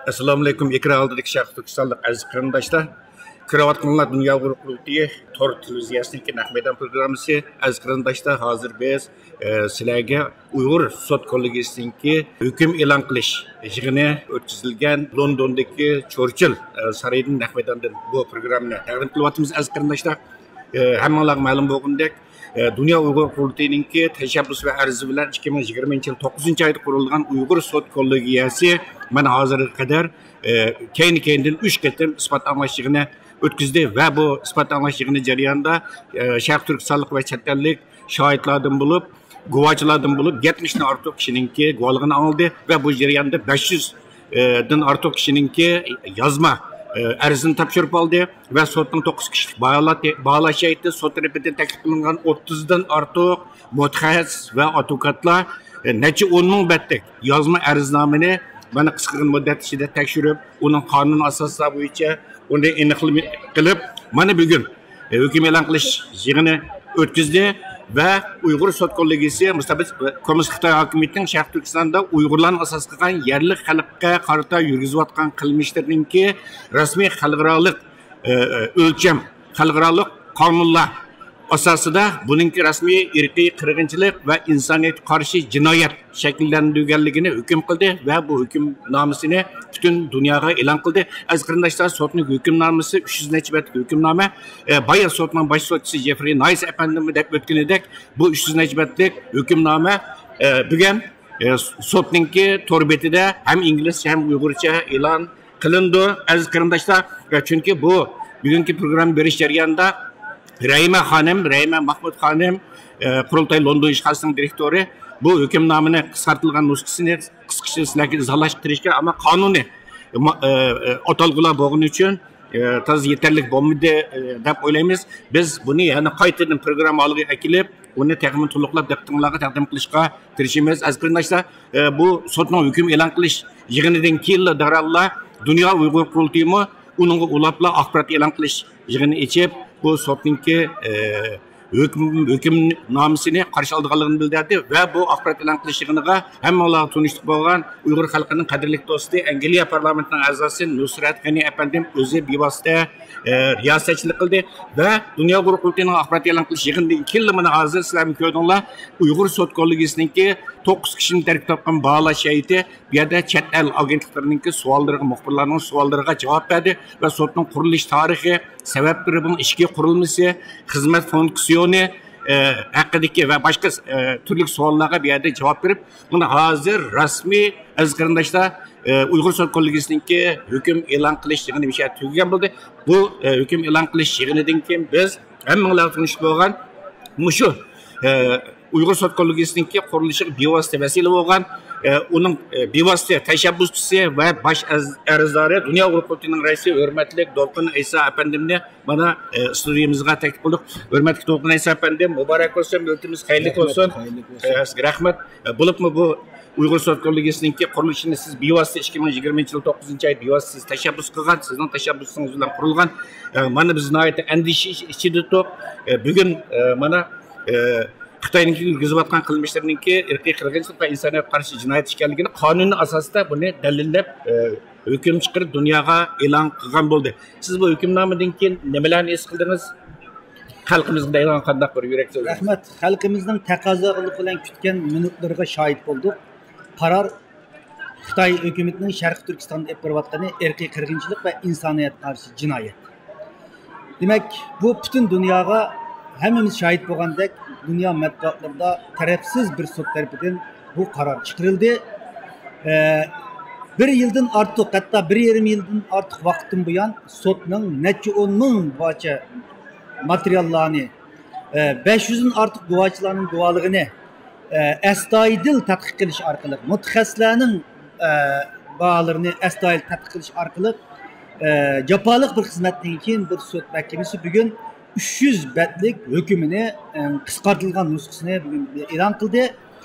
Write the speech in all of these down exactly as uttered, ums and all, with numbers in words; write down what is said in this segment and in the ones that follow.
ئەسسالامۇئەلەيكۇم، ئېكران ئالدىدىكى شەرقىي تۈركىستانلىق ئەزىز قېرىنداشلار. كۆرۈۋاتقىنىڭلار دۇنيا ئۇيغۇر قۇرۇلتىيى تور تېلېۋىزىيەسىنىڭكى نەق مەيدان پروگراممىسى. ئەزىز قېرىنداشلار، ھازىر بىز، ئە، سىلەرگە ئۇيغۇر سوت كوللېگىيىسىنىڭكى ھۆكۈم ئېلان قىلىش يىغىنى ئۆتكۈزۈلگەن لوندوندىكى چورچىل، ئە، سارىيىدىن نەق مەيداندىن بۇ پروگراممىنى تەقدىم قىلىۋاتىمىز، ئەزىز قېرىنداشلار. ئە، ھەممىڭلارغا مەلۇم بولغىنىدەك، ئە، دۇنيا ئۇيغۇر قۇرۇلتىيىنىڭكى تەشەببۇس ۋە ئەرزى بىلەن ئىككى مىڭ يىگىرمىنچى يىل توققۇزىنچى ئايدا قۇرۇلغان ئۇيغۇر سوت كوللېگىيەسى مانا ھازىرغا قەدەر، ئە، كەينى-كەينىدىن ئۈچ قېتىم ئىسپات ئاڭلاش يىغىنى ئۆتكۈزدى ۋە بۇ ئىسپات ئاڭلاش يىغىنى جەريانىدا، ئە، شەرقىي تۈركىستانلىق ۋە چەت ئەللىك شاھىتلاردىن بولۇپ، گۇۋاچىلاردىن بولۇپ يەتمىشتىن ئارتۇق كىشىنىڭكى گۇۋاھلىقىنى ئاڭلىدى ۋە بۇ جەرياندا بەش يۈز دىن ئارتۇق كىشىنىڭكى يازما، ئە، ئەرزىنى تاپشۇرۇپ ئالدى ۋە سوتنىڭ توققۇز كىشىلىك باھالا-، باھالاش ھەيئىتى سوت تەرىپىدىن تەكلىپ قىلىنغان ئوتتۇزدىن ئارتۇق مۇتەخەسسىس ۋە ئادۋوكاتلار، ئە، نەچچە ئون مىڭ بەتلىك يازما ئەرزنامىنى مانا قىسقىغىنە مۇددەت ئىچىدە تەكشۈرۈپ، ئۇنىڭ قانۇن ئاساسلار بويىچە ئۇنى ئېنىقلىما قىلىپ، مانا بۈگۈن ھۆكۈم ئېلان قىلىش يىغىنى ئۆتكۈزدى ۋە ئۇيغۇر سوت كوللېگىيىسى مۇستەبىت كوممۇنىست خىتاي ھاكىمىيىتىنىڭ شەرقىي تۈركىستاندا ئۇيغۇرلارنى ئاساس قىلغان يەرلىك خەلققە قارىتا يۈرگۈزۈۋاتقان قىلمىشلىرىنىڭكى رەسمىي خەلقئارالىق، ئۆلچەم، خەلقئارالىق قانۇنلار ئاساسىدا بۇنىڭكى رەسمىي ئىرقىي قىرغىنچىلىق ۋە ئىنسانىيەتكە قارشى جىنايەت شەكىللەندۈرگەنلىكىنى ھۆكۈم قىلدى ۋە بۇ ھۆكۈمنامىسىنى پۈتۈن دۇنياغا ئېلان قىلدى. ئەزىز قېرىنداشلار، سوتنىڭ ھۆكۈمنامىسى ئۈچ يۈز نەچچە بەتلىك ھۆكۈمنامە. ئە، بايا سوتنىڭ باش سوتچىسى جېفرى نايس ئەپەندىمۇ دەپ ئۆتكىنىدەك، بۇ ئۈچ يۈز نەچچە بەتلىك ھۆكۈمنامە، ئە، بۈگۈن، ئە، سوتنىڭكى تور بېتىدە ھەم ئىنگلىزچە ھەم ئۇيغۇرچە ئېلان قىلىنىدۇ، ئەزىز قېرىنداشلار. ئە، چۈنكى بۇ بۈگۈنكى پروگرامما بېرىش جەريانىدا رەھىمە خانىم، رەھىمە ماھمۇت خانىم، ئە، قۇرۇلتاي لوندون ئىشخانىسىنىڭ دىرېكتورى، بۇ ھۆكۈمنامىنى قىسقارتىلغان نۇسخىسىنى قىسقىچە سىلەرگە ئىزاھلاشقا تىرىشكەن، ئەمما قانۇنىي، ما-، ئە، ئە، ئاتالغۇلار بولغىنى ئۈچۈن، ئە، تازا يېتەرلىك بولمىدى، ئە، دەپ ئويلايمىز. بىز بۇنى يەنە قايتىدىن پروگرامما ھالىغا ئەكېلىپ، ئۇنى تېخىمۇ تولۇقلاپ دىققىتىڭلارغا تەقدىم قىلىشقا تىرىشىمىز. ئەزىز قېرىنداشلار، ئە، بۇ سوتنىڭ ھۆكۈم ئېلان قىلىش يىغىنىدىن كېيىنلا دەرھاللا دۇنيا ئۇيغۇر قۇرۇلتىيىمۇ ئۇنىڭغا ئۇلاپلا ئاخبارات ئېلان قىلىش يىغىنى ئېچىپ، بۇ سوتنىڭكى، ئە، ھۆكۈم-، ھۆكۈمنامىسىنى قارشى ئالىدىغانلىقىنى بىلدۈردى ۋە بۇ ئاخبارات ئېلان قىلىش يىغىنىغا ھەممىڭلارغا تونۇشلۇق بولغان ئۇيغۇر خەلقىنىڭ قەدىرلىك دوستى، ئەنگلىيە پارلامېنتىنىڭ ئەزاسى نۇسرەت غېنى ئەپەندىم ئۆزى بىۋاسىتە، ئە، رىياسەتچىلىك قىلدى ۋە دۇنيا ئۇيغۇر قۇرۇلتىيىنىڭ ئاخبارات ئېلان قىلىش يىغىنىدىن كېيىنلا مانا ھازىر سىلەرمۇ كۆردۈڭلار، ئۇيغۇر سوت كوللېگىيىسىنىڭكى توققۇز كىشىنى تەركىب تاپقان باھالاش ھەيئىتى بۇ يەردە چەت ئەل ئاگېنتلىقلىرىنىڭكى سوئاللىرىغا، مۇخبىرلارنىڭ سوئاللىرىغا جاۋاب بەردى ۋە سوتنىڭ قۇرۇلۇش تارىخى، سەۋەبلىرى، بۇنىڭ ئىچكى قۇرۇلمىسى، خىزمەت فۇنكسىيونى، ئە، ھەققىدىكى ۋە باشقا، ئە، تۈرلۈك سوئاللارغا بۇ يەردە جاۋاب بېرىپ، مانا ھازىر رەسمىي، ئەزىز قېرىنداشلار، ئە، ئۇيغۇر سوت كوللېگىيىسىنىڭكى ھۆكۈم ئېلان قىلىش يىغىنى مۇشۇ يەردە تۈگىگەن بولدى. بۇ، ئە، ھۆكۈم ئېلان قىلىش يىغىنىدىن كېيىن بىز ھەممىڭلارغا تونۇش بولغان مۇشۇ، ئە، ئۇيغۇر سوت كوللېگىيىسىنىڭكى قۇرۇلۇشىغا بىۋاسىتە ۋەسىلە بولغان، ئە، ئۇنىڭ، ئە، بىۋاسىتە تەشەببۇسچىسى ۋە باش ئەز-، ئەرزدارى، دۇنيا ئۇيغۇر قۇرۇلتىيىنىڭ رەئىسى ھۆرمەتلىك دولقۇن ئەيسا ئەپەندىمنى مانا، ئە، ئىستۇدىيىمىزغا تەكلىپ قىلدۇق. ھۆرمەتلىك دولقۇن ئەيسا ئەپەندىم، مۇبارەك بولسۇن، مىللىتىمىز خەيرلىك بولسۇن. ئە، سىزگە رەھمەت. ئە، بولۇپمۇ بۇ ئۇيغۇر سوت كوللېگىيىسىنىڭكى قۇرۇلۇشىنى سىز بىۋاسىتە ئىككى مىڭ يىگىرمىنچى يىل توققۇزىنچى ئاي بىۋاسىتە سىز تەشەببۇس قىلغان، سىزنىڭ تەشەببۇسىڭىز بىلەن قۇرۇلغان. ئە، مانا بىز ناھايىتى ئەندىشە ئىچىدە تۇرۇپ، ئە، بۈگۈن، ئە، مانا، ئە، خىتاينىڭكى يۈرگۈزۈۋاتقان قىلمىشلىرىنىڭكى ئىرقىي قىرغىنچىلىق ۋە ئىنسانىيەتكە قارشى جىنايەت ئىكەنلىكىنى قانۇنىي ئاساستا بۇنى دەلىللەپ، ئە، ھۆكۈم چىقىرىپ دۇنياغا ئېلان قىلغان بولدى. سىز بۇ ھۆكۈمنامىدىن كېيىن نېمىلەرنى ھېس قىلدىڭىز؟ خەلقىمىزگە دەيدىغان قانداق بىر يۈرەك سۆزى؟ رەھمەت. خەلقىمىزنىڭ تەقەززالىق بىلەن كۈتكەن مىنۇتلىرىغا شاھىت بولدۇق. قارار خىتاي ھۆكۈمىتىنىڭ شەرقىي تۈركىستاندا ئېلىپ بېرىۋاتقىنى ئىرقىي قىرغىنچىلىق ۋە ئىنسانىيەتكە قارشى جىنايەت. دېمەك، بۇ پۈتۈن دۇنياغا ھەممىمىز شاھىت بولغاندەك، دۇنيا مەتبۇئاتلىرىدا تەرەپسىز بىر سوت تەرىپىدىن بۇ قارار چىقىرىلدى. ئە، بىر يىلدىن ئارتۇق، ھەتتا بىر يېرىم يىلدىن ئارتۇق ۋاقىتتىن بۇيان سوتنىڭ نەچچە ئون مىڭ بارچە ماتېرىياللارنى، ئە، بەش يۈزدىن ئارتۇق گۇۋاچىلارنىڭ گۇۋاھلىقىنى، ئە، ئەستايىدىل تەتقىق قىلىش ئارقىلىق، مۇتەخەسسىسلەرنىڭ، ئە، باھالىرىنى ئەستايىدىل تەتقىق قىلىش ئارقىلىق، ئە، جاپالىق بىر خىزمەتتىن كېيىن بىر سوت مەھكىمىسى بۈگۈن ئۈچ يۈز بەتلىك ھۆكۈمىنى، ئە، قىسقارتىلغان نۇسخىسىنى بۈگۈن ئېلان قىلدى.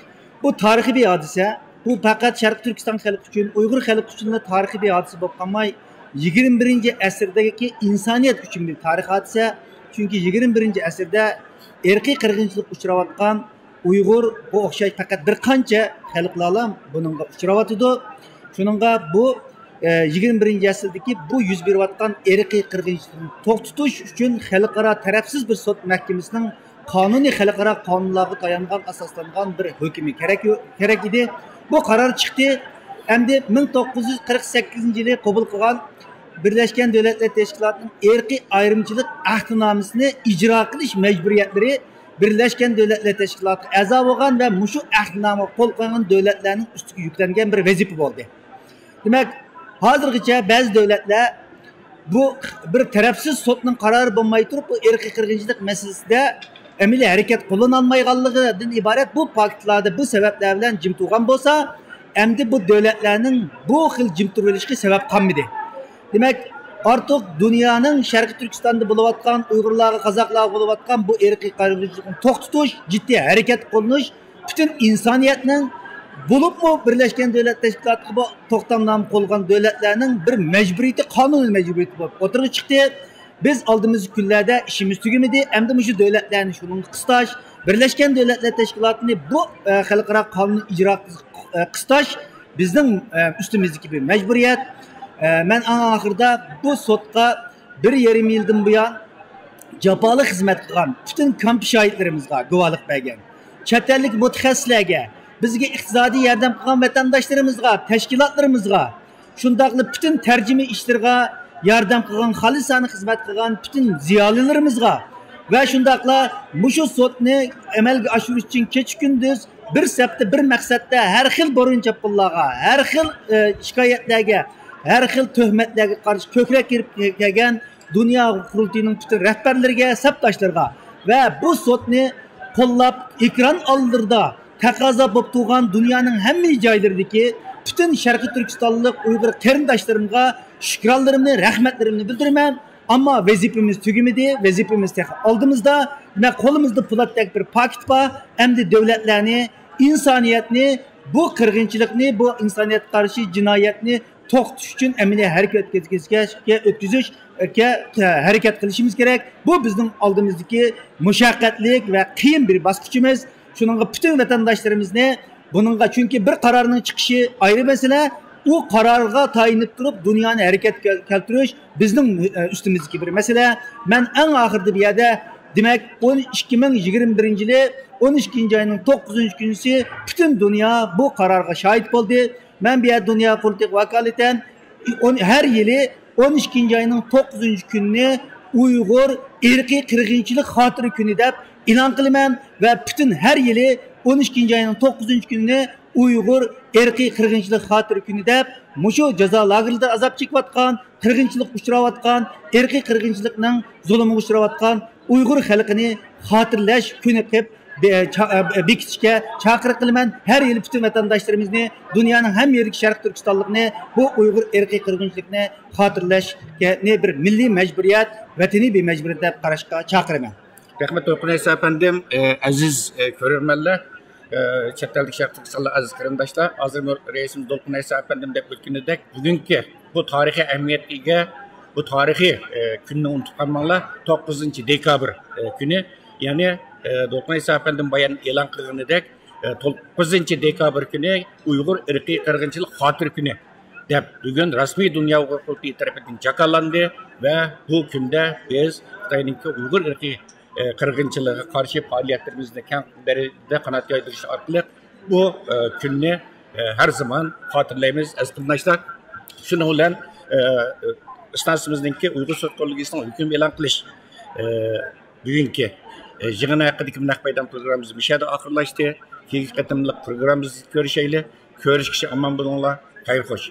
بۇ تارىخىي بىر ھادىسە. بۇ پەقەت شەرقىي تۈركىستان خەلقى ئۈچۈن، ئۇيغۇر خەلقى ئۈچۈنلا تارىخىي بىر ھادىسە بولۇپ قالماي، يىگىرمە بىرىنچى ئەسىردىكى ئىنسانىيەت ئۈچۈن بىر تارىخىي ھادىسە. چۈنكى يىگىرمە بىرىنچى ئەسىردە ئىرقىي قىرغىنچىلىققا ئۇچراۋاتقان ئۇيغۇرغا ئوخشاش پەقەت بىر قانچە خەلقلەرلا بۇنىڭغا ئۇچراۋاتىدۇ. شۇنىڭغا بۇ يىگىرمە بىرىنچى ئەسىردىكى بۇ يۈز بېرىۋاتقان ئىرقىي قىرغىنچىلىقنى توختىتىش ئۈچۈن خەلقئارا تەرەپسىز بىر سوت مەھكىمىسىنىڭ قانۇنى خەلقئارا قانۇنلارغا تايانغان، ئاساسلانغان بىر ھۆكمى كېرەك، كېرەك ئىدى. بۇ قارار چىقتى. ئەمدى مىڭ توققۇز يۈز قىرىق سەككىزىنچى يىلى قوبۇل قىلغان بىرلەشكەن دۆلەتلەر تەشكىلاتىنىڭ ئىرقىي ئايرىمچىلىق ئەھدىنامىسىنى ئىجرا قىلىش مەجبۇرىيەتلىرى بىرلەشكەن دۆلەتلەر تەشكىلاتىغا ئەزا بولغان ۋە مۇشۇ ئەھدىنامىغا قول قويغان دۆلەتلەرنىڭ ئۈستىگە يۈكلەنگەن بىر ۋەزىپە بولدى. دېمەك، ھازىرغىچە بەزى دۆلەتلەر بۇ بىر تەرەپسىز سوتنىڭ قارارى بولماي تۇرۇپ، بۇ ئىرقىي قىرغىنچىلىق مەسىلىسىدە ئەمەلىي ھەرىكەت قوللىنالمايدىغانلىقىدىن ئىبارەت بۇ پاكىتلاردا بۇ سەۋەبلەر بىلەن جىم تۇرغان بولسا، ئەمدى بۇ دۆلەتلەرنىڭ بۇ خىل جىم تۇرۇۋېلىشىغا سەۋەب قالمىدى. دېمەك، ئارتۇق دۇنيانىڭ شەرقىي تۈركىستاندا بولۇۋاتقان، ئۇيغۇرلارغا، قازاقلارغا بولۇۋاتقان بۇ ئىرقىي قىرغىنچىلىقنى توختىتىش، جىددىي ھەرىكەت قوللىنىش پۈتۈن ئىنسانىيەتنىڭ، بولۇپمۇ بىرلەشكەن دۆلەت تەشكىلاتىغا بۇ توختامنامە قولغان دۆلەتلەرنىڭ بىر مەجبۇرىيىتى، قانۇنىي مەجبۇرىيىتى بولۇپ ئوتتۇرىغا چىقتى. بىز ئالدىمىزدىكى كۈنلەردە ئىشىمىز تۈگىمىدى. ئەمدى مۇشۇ دۆلەتلەرنى شۇنىڭغا قىستاش، بىرلەشكەن دۆلەتلەر تەشكىلاتىنى بۇ، ئە، خەلقئارا قانۇننى ئىجرا قىلىش، ئە، قىستاش بىزنىڭ، ئە، ئۈستىمىزدىكى بىر مەجبۇرىيەت. ئە، مەن ئەڭ ئاخىرىدا بۇ سوتقا بىر يېرىم يىلدىن بۇيان جاپالىق خىزمەت قىلغان پۈتۈن كامپ شاھىتلىرىمىزغا گۇۋاھلىق بەرگەن، چەت ئەللىك مۇتەخەسسىسلەرگە، بىزگە ئىقتىسادىي ياردەم قىلغان ۋەتەنداشلىرىمىزغا، تەشكىلاتلىرىمىزغا، شۇنداقلا پۈتۈن تەرجىمە ئىشلىرىغا ياردەم قىلغان، خالىسانە خىزمەت قىلغان پۈتۈن زىيالىيلىرىمىزغا ۋە شۇنداقلا مۇشۇ سوتنى ئەمەلگە ئاشۇرۇش ئۈچۈن كېچە-كۈندۈز بىر سەپتە، بىر مەقسەتتە ھەر خىل بۇرۇن چاپقۇنلارغا، ھەر خىل، ئە، شىكايەتلەرگە، ھەر خىل تۆھمەتلەرگە قارشى كۆكرەك كېرىپ كەلگەن دۇنيا قۇرۇلتىيىنىڭ پۈتۈن رەھبەرلىرىگە، سەپداشلىرىغا ۋە بۇ سوتنى قوللاپ، ئېكران ئالدىدا تەقەززا بولۇپ تۇرغان دۇنيانىڭ ھەممە جايلىرىدىكى پۈتۈن شەرقىي تۈركىستانلىق ئۇيغۇر قېرىنداشلىرىمغا شۈكرانلىرىمنى، رەھمەتلىرىمنى بىلدۈرىمەن. ئەمما ۋەزىپىمىز تۈگىمىدى، ۋەزىپىمىز تېخى ئالدىمىزدا. دېمەك، قولىمىزدا پولاتتەك بىر پاكىت بار. ئەمدى دۆلەتلەرنى، ئىنسانىيەتنى، بۇ قىرغىنچىلىقنى، بۇ ئىنسانىيەتكە قارشى جىنايەتنى توختىتىش ئۈچۈن ئەمەلىي ھەرىكەت ئۆتكۈزۈشكە، ئۆتكۈزۈشكە ھەرىكەت قىلىشىمىز كېرەك. بۇ بىزنىڭ ئالدىمىزدىكى مۇشەققەتلىك ۋە قىيىن بىر باسقۇچىمىز. شۇنىڭغا پۈتۈن ۋەتەنداشلىرىمىزنى بۇنىڭغا، چۈنكى بىر قارارنىڭ چىقىشى ئايرى مەسىلە، ئۇ قارارغا تايىنىپ تۇرۇپ دۇنيانى ھەرىكەتكە كەلتۈرۈش بىزنىڭ، ئە، ئۈستىمىزدىكى بىر مەسىلە. مەن ئەڭ ئاخىرىدا بۇ يەردە، دېمەك، ئون ئىككى مىڭ يىگىرمە بىرىنچى يىلى ئون ئىككىنچى ئاينىڭ توققۇزىنچى كۈنىسى پۈتۈن دۇنيا بۇ قارارغا شاھىت بولدى. مەن بۇ يەردە دۇنيا قۇرۇلتىيىغا ۋاكالىتەن ئون، ھەر يىلى ئون ئىككىنچى ئاينىڭ توققۇزىنچى كۈنىنى ئۇيغۇر ئىرقىي قىرغىنچىلىق خاتىرە كۈنى دەپ ئېلان قىلىمەن ۋە پۈتۈن ھەر يىلى ئون ئىككىنچى ئاينىڭ توققۇزىنچى كۈنىنى ئۇيغۇر ئىرقىي قىرغىنچىلىق خاتىرە كۈنى دەپ مۇشۇ جازا لاگېرلىرىدا ئازاب چېكىۋاتقان، قىرغىنچىلىققا ئۇچراۋاتقان، ئىرقىي قىرغىنچىلىقنىڭ زۇلۇمىغا ئۇچراۋاتقان ئۇيغۇر خەلقىنى خاتىرىلەش كۈنى قىلىپ بە-، چا-، بېكىتىشكە چاقىرىق قىلىمەن. ھەر يىلى پۈتۈن ۋەتەنداشلىرىمىزنى، دۇنيانىڭ ھەممە يېرىدىكى شەرقىي تۈركىستانلىقنى بۇ ئۇيغۇر ئىرقىي قىرغىنچىلىقنى خاتىرىلەشنى بىر مىللىي مەجبۇرىيەت، ۋەتىنىي بىر مەجبۇرىيەت دەپ قاراشقا چاقىرىمەن. رەھمەت، دولقۇن ئەيسا ئەپەندىم. ئە، ئەزىز، ئە، كۆرۈرمەنلەر، ئە، چەت ئەلدىكى شەرقىي تۈركىستانلىق ئەزىز قېرىنداشلار، ھازىر رەئىسىمىز دولقۇن ئەيسا ئەپەندىم دەپ ئۆتكىنىدەك، بۈگۈنكى بۇ تارىخىي ئەھمىيەتكە ئىگە، بۇ تارىخىي، ئە، كۈننى ئۇنتۇپ قالماڭلار. توققۇزىنچى دېكابىر، ئە، كۈنى، يەنى، ئە، دولقۇن ئەيسا ئەپەندىم بايان ئېلان قىلغىنىدەك، ئە، توققۇزىنچى دېكابىر كۈنى ئۇيغۇر ئىرقىي قىرغىنچىلىق خاتىرە كۈنى دەپ بۈگۈن رەسمىي دۇنيا ئۇيغۇر قۇرۇلتىيى تەرىپىدىن جاكارلاندى ۋە بۇ كۈندە بىز خىتاينىڭكى ئۇيغۇر ئىرقىي، ئە، قىرغىنچىلىقىغا قارشى پائالىيەتلىرىمىزنى كەڭ دەرىجىدە قانات يايدۇرۇش ئارقىلىق بۇ، ئە، كۈننى، ئە، ھەر زامان خاتىرىلەيمىز، ئەزىز قېرىنداشلار. شۇنىڭ بىلەن، ئە، ئىستانسىمىزنىڭكى ئۇيغۇر سوت كوللېگىيىسىنىڭ ھۆكۈم ئېلان قىلىش، ئە، بۈگۈنكى، ئە، يىغىنى ھەققىدىكى نەق مەيدان پروگراممىمىز مۇشۇ يەردە ئاخىرلاشتى. كېيىنكى قېتىملىق پروگراممىمىزدا كۆرۈشەيلى. كۆرۈشكىچە ئامان بولۇڭلار. خەير خوش.